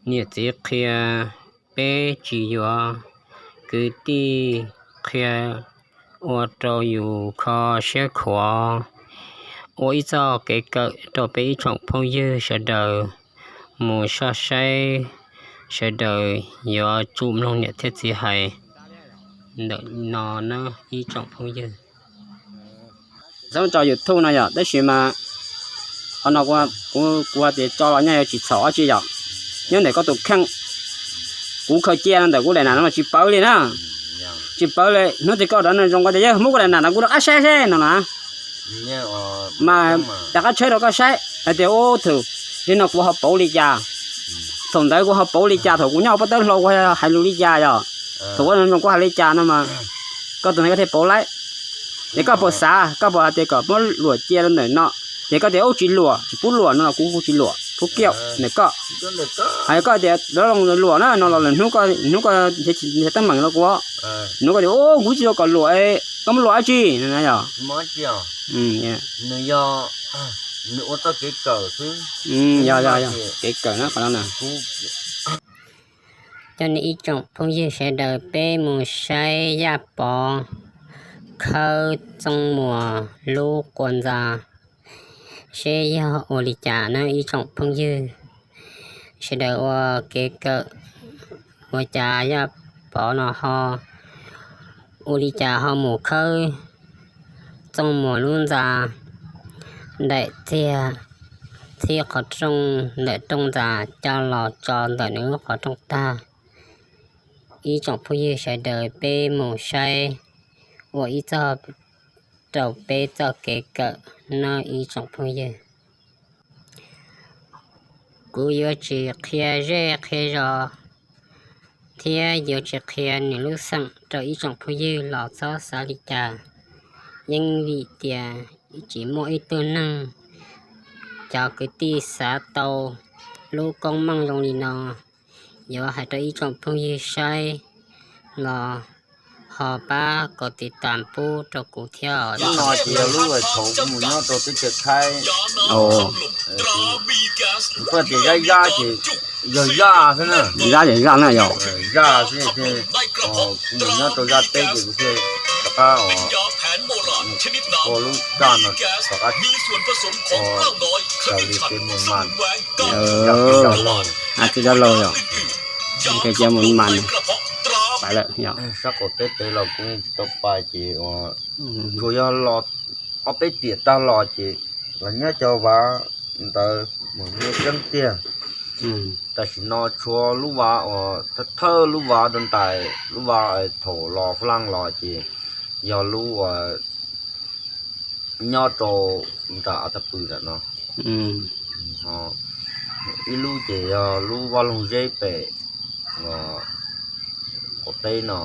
Niam txiv qhia peb tsis yuav, kwv tij qhia ua rau yus kho siab khuav. Ua ib txoj kev kawm rau peb ib tsoom phooj ywg sawv daws mus soj saib, sawv daws yuav tsum mloog niam thiab txiv hais ntawm no na ib tsoom phooj ywg. Txhob tso YouTube no yom, tab sis mas qhov no kuv, kuv tias tso los nyaj yuav tsis txhaum dab tsi yom. Nyob ntawm koj tus kheej, kuv khaws cia no ntawm kuv daim nam no mas tsis pawv li na. Tsis pawv li, hnub twg koj rov no zoo koj tias yawg muab kuv daim nam no kuv rov qab saib seb no na. Mas rov qab tshawb rau koj saib hais tias ub thaum li no kuv ho pauv li cas, thaum ntawd kuv ho pauv li cas, thaum kuv nyob hauv pob tawb hlau kuv hais lus li cas yom, thaum ua zoo kuv hais li cas no mas koj tus ntawd koj thiaj pauv laib. Ces koj puas xav, koj puas hais tias kom muab luam cia rau ntawm no, ces koj tias ub tsis luam, tsis pub luam no los kuv kuj tsis luam, pub kiag ntawm koj. Hais koj tias luam na no los lwm hnub, hnub koj nrhiav teeb meem rau kuv, hnub koj tias ub kuv tsis tau kom luam, koj muab luam dab tsi no yom. Nws yog, nws ua txoj kev kawm xwb. Yog, yog, yog kev kawm na qhov no na. Coj nej ib tsoom phooj ywg sawv daws peb mus saib Yaj Pov khawb Txooj Muas lub qua ntxa seb yog ua li cas na ib tsoom phooj ywg. Sawv daws ua kev kawm ua cas Yaj Pov no ho ua li cas ho mus khawb Txooj Muas lub ntxa daim txiag txhib qhov rooj ntawm rooj ntxa coj los tso ntawm nws lub qhov rooj tag. Ib tsoom phooj ywg sawv daws peb mus saib ua ib txoj rau peb txoj kev kawm no ib tsoom phooj ywg. Kuv yuav tsis qhia zej qhia zos thiab yuav tsis qhia nws lub xeem rau ib tsoom phooj ywg los txhob xav li cas. Yeej vim tias tsis muaj ib tug neeg, cov kwv tij xav tau lub koob meej zoo li no, yuav hais rau ib tsoom phooj ywg saib los ho pab kom tiv tam pub rau kuv thiab os. Lub no ces yog lub thaum kuv mus nyob rau teb chaws Thaib. Kuv tias Zaj Zaj ces yog Zaj xwb na. Zaj ces Zaj na yog. Zaj xwb, kuv mus nyob rau Zaj teb ces kuv thiaj rov qab ua lub Zaj no rov qab raws li kev mus mas. Tsis dab laug yog, ces mus mas pais lawm yog. Sab qaum teb pem los kuv tsis tau pais ces tsuas yog los ob peb tiam tag los ces los nyob cov vav ntawd mus muaj tseeb tiag. Tam sim no tshuav lub vav uas thawj lub vav rau ntais lub vav thaum los Fab Laj los ces yog lub uas nyob rau nram Av Tag Pw ntawm no. Ib lub ces yog lub Vaj Loog Zeb pem qaum teb no.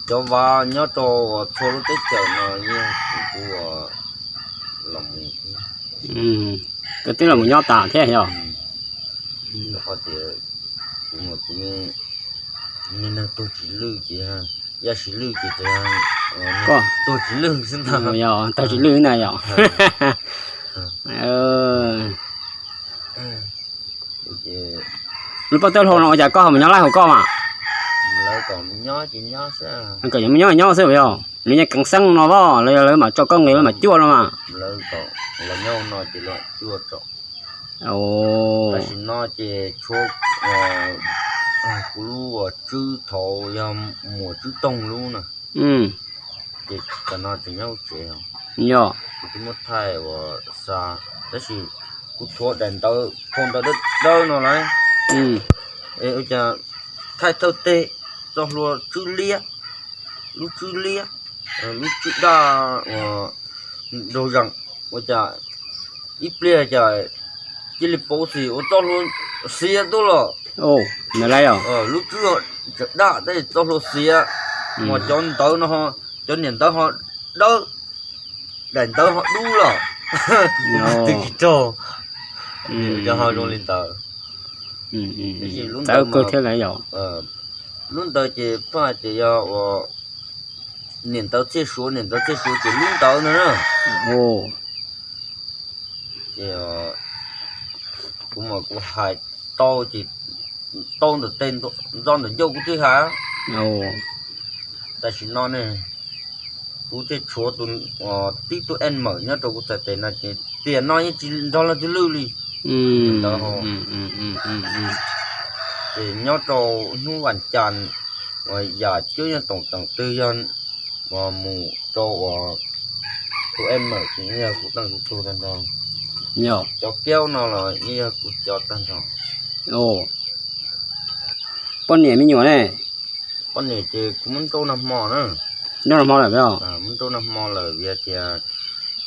Cov vav nyob rau uas txhua lub teb chaws no yeej kuv los mus, koj twb los mus nyob tas thiab yog. Qhov tias kuv, kuv niag neeg tuag tsis lwj ces, yaj tsis lwj ces, tuag tsis lwj xwb ntag. Yog tuag tsis lwj na yog. Lub pob tawb hlau no ua cas koj ho mus nyob laij hauv koj mas? Kom mus nyob nyob xwb yog lawv nyob keev xeeb no los yog lawv mam tso koj nqis lawv mam cuaj no mas. Tam sim no ces tshuav kuv lub uas tswb thaud yog muam Tswb Toog lub na. Ces tam no tseem nyob hauv tsev os. Yog kuv twb muab thaij uas xa, tab sis kuv tshuav daim ntawv phau ntawv dawb dawb no lawm. Es ua cas thaij thawj teg txoj hlua tswb liab, lub tswb liab, lub tswb daj uas nraug zees, ua cas ib pliag cas cia li pauv xim ua txoj hlua xiav tuaj los. Lub tswb tseem daj tab sis txoj hlua xiav, mas cov ntawv no, cov niam ntawv ho dawb, daim ntawv ho dub los. Twb tsis raug. Yog ho zoo li ntawd. Txawv kawg thiab lawm yog. Lub ntawd ces paj hais tias yog uas niam ntawv Txhiaj Suav, niam ntawv Txhiaj Suav ces lub ntawd no na. Ces kuv mas kuv hais tau ces tau ntawm tes ntxo ntawm ncauj kuv twb hais. Tam sim no ne, kuv thiaj tshuav tus, tib tug em mawm nyob rau kuv txhais tes no ces tiam no yeej tsis nrog leej twg lwj li. Ntawd ces nyob rau hnub vas cas uas yam cuab yeej toom teem twg yog uas mus rau uas tus em mawm ces yeej yog kuv teej kuv tug tag nrho. Cov kiaub no los yeej yog kuv cov tag nrho. Poj niam me nyuam ne? Poj niam ces kuv muab nrauj nag hmo na. Nrauj nag hmo lawm, muab nrauj nag hmo lawm vim tias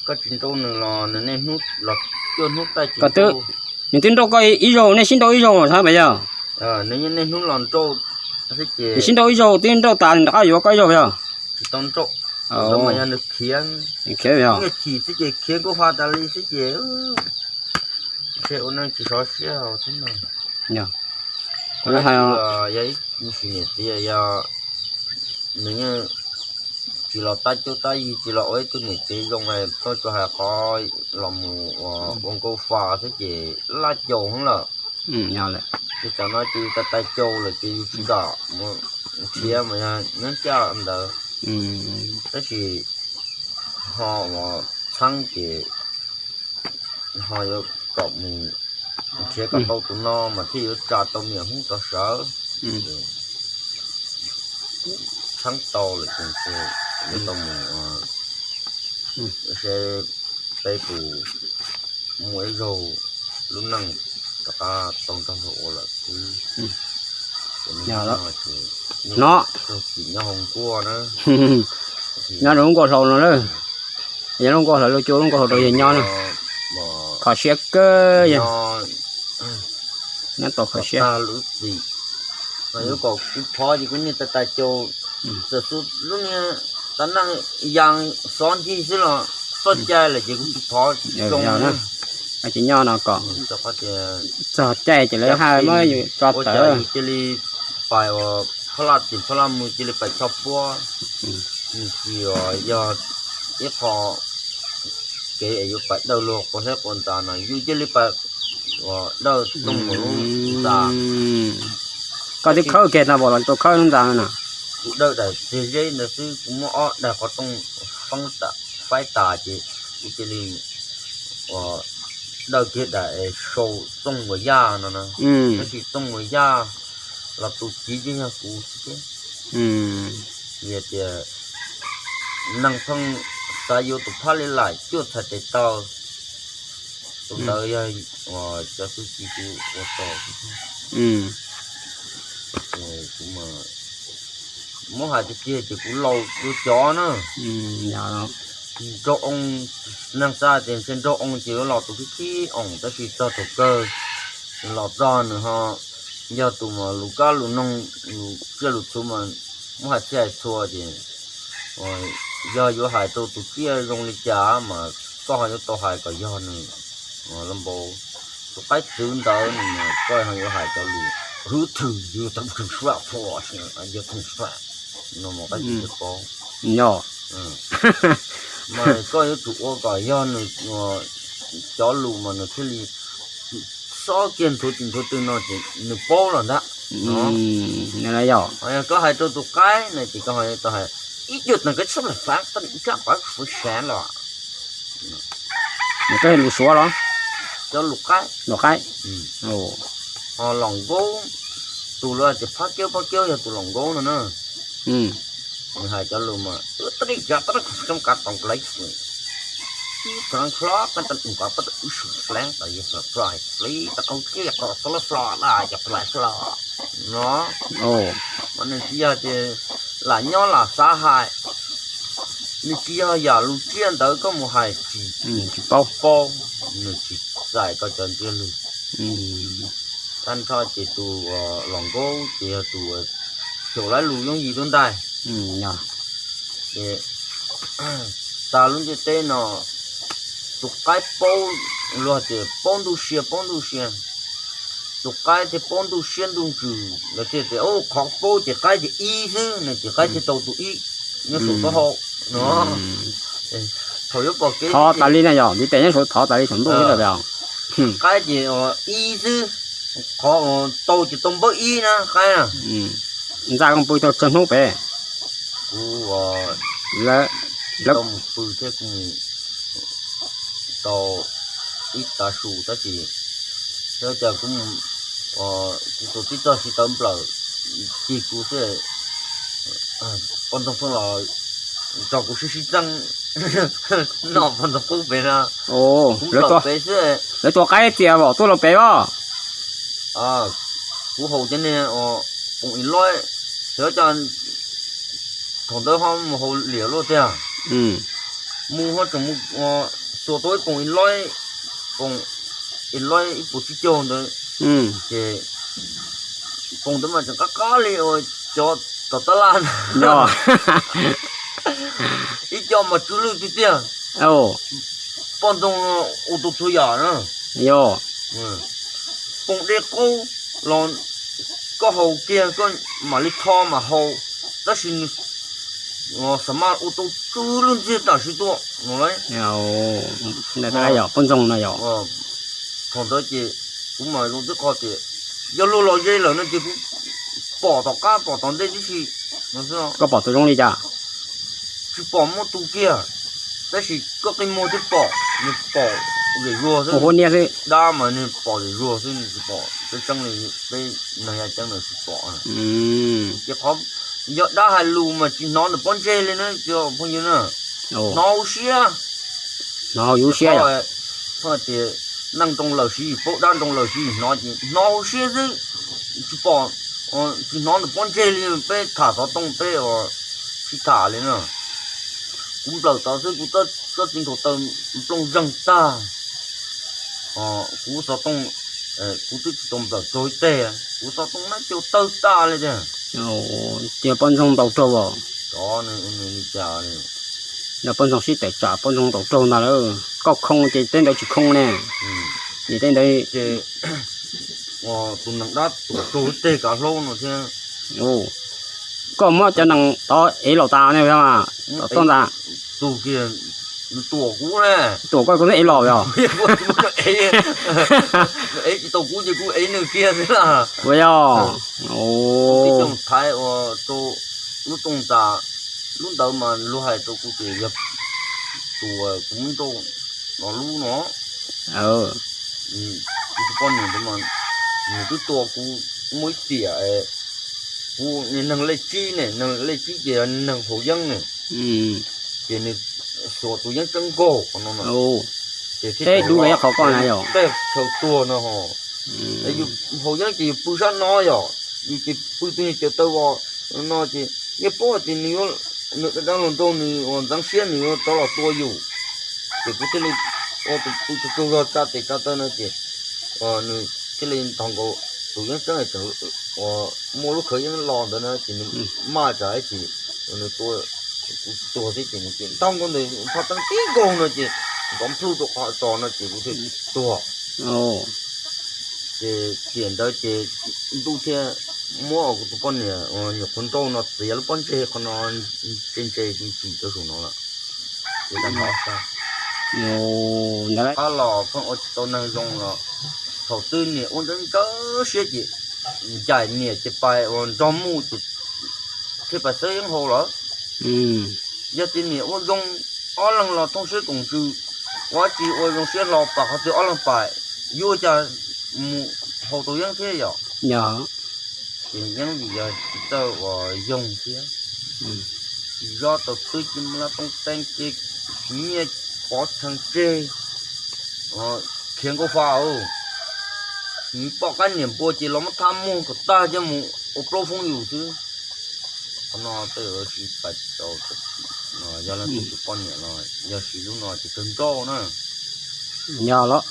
koj tsis nrauj nws los nws niaj hnub los cuaj hnub taij tsis nrauj. Nws twb nrauj koj ib zaug, nej sib nrauj ib zaug los sav pas yog? Nws yeej niaj hnub los nrauj xwb ces, nws sib nrauj ib zaug twb nrauj tas nws rov qab yuav koj ib zaug yog? Tsis tau nrauj, mas yog nws khiav, khiav yog, nws chim xwb ces khiav nkuj fa tas li xwb ces, ntshe ua neej tsis sov siab thiab no. Yog ib sim niam txiv yog nws yeej tsis los tab cuab tab yig, tsis los ua ib tug niam tsev zoo, tuaj tsuas hais qhov los mus ua nkauj fa xwb ces laj caus heev lawm. Ces tsam no ces yus tais tais caus lawm ces yus tsis kam mus nrhiav mas yog nyob ncaj ntawd. Tab sis ho mus txheeb ces ho yuav kom mus nrhiav kom tau tus no mas thiaj yuav tsa tau me nyuam hnub rov sawv. Txheeb tau lawm ces yuav tau mus, seb peb puas muaj ib zaug lub neej rov qab tau nrog luag ua lawm xwb. No, nyob rau lub nkuaj hlau no na, yog lub nkuaj hlau, lub cuab lub nkuaj hlau rau yawg nyob na, kho siab kawg yog. Nyob tau kho siab. Lub txim no yuav kom kuv phov ces kuv niaj tais tais caus, txawm xu lub niag tab neej ya xov ncig xwb los txoj cai lawm ces kuv tsis phov zoo na. Ces nyob no kom txog caij ces lawv hais muab yus tso tawm, yus cia li pais uas phob laj tim phob laj mus cia li pais tso puab. Nws tsis yog ib qho kev es yuav pais dawj luag quas hleb quas ntxa no, yus cia li pais dawj tooj mus lub ntxa. Koj twb khawb kiag tag npaum los tau khawb lub ntxa no na. Kuv dawj daim txiag zeb ntawd xwb, kuv muab ob daim qhov rooj faib tas ces kuv cia li dawj kiag daim es sau tooj uas yaj no na. Tab sis tooj uas yaj los tus civ ces yog kuv xwb thiab. Vim tias neeg pheej xav yuav tus phab li laim cuaj txhais tes taw, tus ntawd yog cov txuj ci kuv ua tau xwb thiab. Kuv muab hais tiag tiag ces kuv laus dua cov na. Nraug oo, neeg xav tias ntshe nraug oo ces yuav los tus khib khib oom, tab sis txog thaum kawg los txog nws ho yog tus mas lus kab lus noog, lus tsiaj lus txhu mas muab hais txhij hais txhua ces yog yuav hais rau tus tsiaj zoo li cas mas koj ho yuav tau hais kom yog nws. Los npau tus qaib txwv ntawd no mas koj ho yuav hais cov lus hwv thwm yus tau pheej sua phuam, yog pheej sua no mas qaib txwv thiaj paub. Mas koj yuav tsum ua kom yog nws cov lus mas nws thiaj li xob kiag nthuav twg nthuav twg no ces nws paub los ntag. Yog koj hais rau tus qaib no ces koj ho tau hais ib cuag tag koj txhob lam fav tau ib rab pov fuv sav los. Nws koj lus suav los? Cov lus qaib. Lus qaib. Ho los nkaub, tus lawv tias phab kiab phab kiab yog tus los nkaub no na. Nws hais cov lus mas ua tau li cov tau li cov kav toom laiv, ib kov hlob peb tau ua kov peb tau ib sum fleev tau yog flo flo fli tau qau kiag qhov flo flo da yog flo flo no. Mas nws tsis yog tias lam nyob lam xav hais, nws tsis yog yam lus tsiaj ntawd koj mus hais tsis paub, nws tsis txais koj cov ntsiab lus. Tag nrho ces tus los nkaub ces yog tus xyaum laiv lus yooj yim lub ntaig. Ces tas lub ntiaj teb no, tus qaib paub, luag tias paub ntuj sia paub ntuj sia, tus qaib thiaj paub ntuj siab ntuj ntsws. Lawv thiaj tias qhov paub ces qaib ces ib xwb, nws ces qaib thiaj tau tus ib nyob saum taub hau no. Thaum yuav pom kev thov tas li na, yog ntiv tes nyob saum thov tas li saum ntuj xwb los. Qaib ces ib xwb, Qhov uas tau ces tau npawb ib na qaib na. Ntxa koj pw tau tsawg hnub pem? Kuv tsis tau mus pw thiab, kuv mus tau ib tav su tab sis xyov cas kuv, kuv tus tib txoj siv tawv nplawm cig kuv xwb. Poj ntxoog pheej los nrog kuv sib sib txeeb noj poj ntxoog qub pem na. Kuv nplawm pem xwb. Lawv tua qaib txias vom tuaj los pem os. Kuv haus cov niag poom ib loib, xyov cas thaum ntawd ho mus haus liam luaj tiag. Mus ho tseem mus xuas tau ib poom ib loib, poom ib loib ib puas tsib caug ntawd, ces poom ntawd mas tseem qab qab li uas cov tom tab laj ib co mas tsw lwj tiag tiag. Poj ntxoog ua tau txhua yam na. Yog poom dej qaub los koj haus kiag koj mam li tho mas haus, tab sis nws xav mas ua tau tsw lub ntxiag tam sim tuaj no lauj. Poj ntxoog no yog. Thaum ntawd ces kuv mam zoo twb qhov tias yog luag los ze lawm no ces kuv pom tom qab pom tom ntej tib si no xwb. Koj pom tus zoo li cas? Tsis pom muaj tus kiag, tab sis koj qi muag twb pom, nws pom zem zuag xwb. Dab mas nws pom zem zuag xwb, nws tsis pom tseeb tseeb li peb neeg yaj ceeb na tsis pom. Ces qhov yog dab hais lus mas tsis hnov ntawm pob ntseg li na cov phooj ywg na. Hnov hauv siab. Hnov hauv siab. Tias neeg nroo lawm siv yim paub, dab nroo lawm siv yim hnov ces hnov hauv siab xwb, tsis pom, tsis hnov ntawm pob ntseg li. Peb tham xov tooj peb ua sib tham li na. Kuv nplawm tod xwb kuv txoj txiv nkaus taw nplooj zeeg tag. Kuv xov tooj, kuv twb tsis tau nplawm raug ib teg, kuv xov tooj nab caus tawg tag li tiag. Ces poj ntxoog ntaus raug os. Cov li cas, poj ntxoog sib tawm tsam poj ntxoog ntaus raug ntag lauj. Koj khoo ces tej ntawd tsis khoo ne. Ces tej ntawd tus neeg dab tuam raug ib teg kav hlaub no thiab. Koj muab cov neeg tod ev los tas ne, toj ntxas. Tus kiag tuam kuv ne. Tuam koj, koj twb ev los os. Ev tsis tau kuv ces kuv ev nws kiag xwb na. Ua yog. Tib tsoom thaiv ua rau lub toj ntxas, lub ntawd mas luag hais rau kuv tias yog tus kuv muab nrauj los lub no. Kuv tus poj niam ntawd mas nws twb tua kuv muaj ib tiam, kuv niag neeg lej tsib ne, neeg lej tsib ces yog neeg haus yeeb ne, ces nws xuas tus yeeb tseeb nkaug qhov no no, ces thiaj teb dub los qhov koj na yog tej chaw tuag no ho. Yus haus yeeb ces yus pw sab no yom, yus ces pw tus niag cawv taw vos no ces yeej paub tias nws yuav, nws dab dab los nraug nws uas ntxeev siab nws yuav rov los tua yus. Ces kuv thiaj li ua tus pw tsaug zog tsa tes tsa taw no ces nws thiaj li nthos nkaus tus yeeb tseeb uas muaj lub khawv yeeb los ntawd na ces nws maj tsam ces nws tua, kuv tsis tuag thiab ces nws ces nthos nkaus ntawm phaj teeb tib nkaug no ces nkov nplhub rau qhov tsos no ces kuv thiaj tuag. Ces tiam ntawd ces ntuj thiaj muab kuv tus poj niam nyuam qhuav nrauj no txiav lub pob ntseg qhov no ntse ntse tsis tsim rau saum no lawm. Ces tag nrho qab los pheej ua tsis tau neeg zoo los thaum twg niam ua ntsawj ntsawj siab ces ncaim niam ces pais uas nrog muj ces thiaj pais xawb yeeb haus lawm. Yog tias niam ua zoo, ob leeg los thooj siab koom ntsws, ua tsis ua zoo siab hlo pais qhov twg ob leeg pais, yuav ua cas mus haus tau yeeb thiab yom? Ces yeeb vim yog tsis txawj ua yoog thiab, tsis zob tau twb cia muaj lab tooj teeb ces nyiaj pov tshee tseg, khiav nkauj fa. Nws poj qab niam npua ces los muab thab muag kom tag coj mus ua plaub foob yus xwb. Qhov no tej zaum tsis pais tau, yog leej twg tus poj niam los yog siv lub no ces kawg nrauj na. Yog los,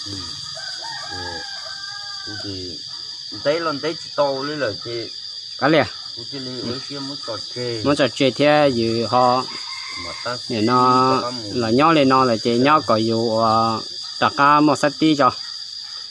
kuv ces ntev los ntev tsis tau li lawm ces kav liam, kuv thiaj li ua ib siab muab tso tseg, muab tso tseg thiab yus ho nim no los nyob li no lawm ces nyob kom yus ua rov qab muaj xab tib tso.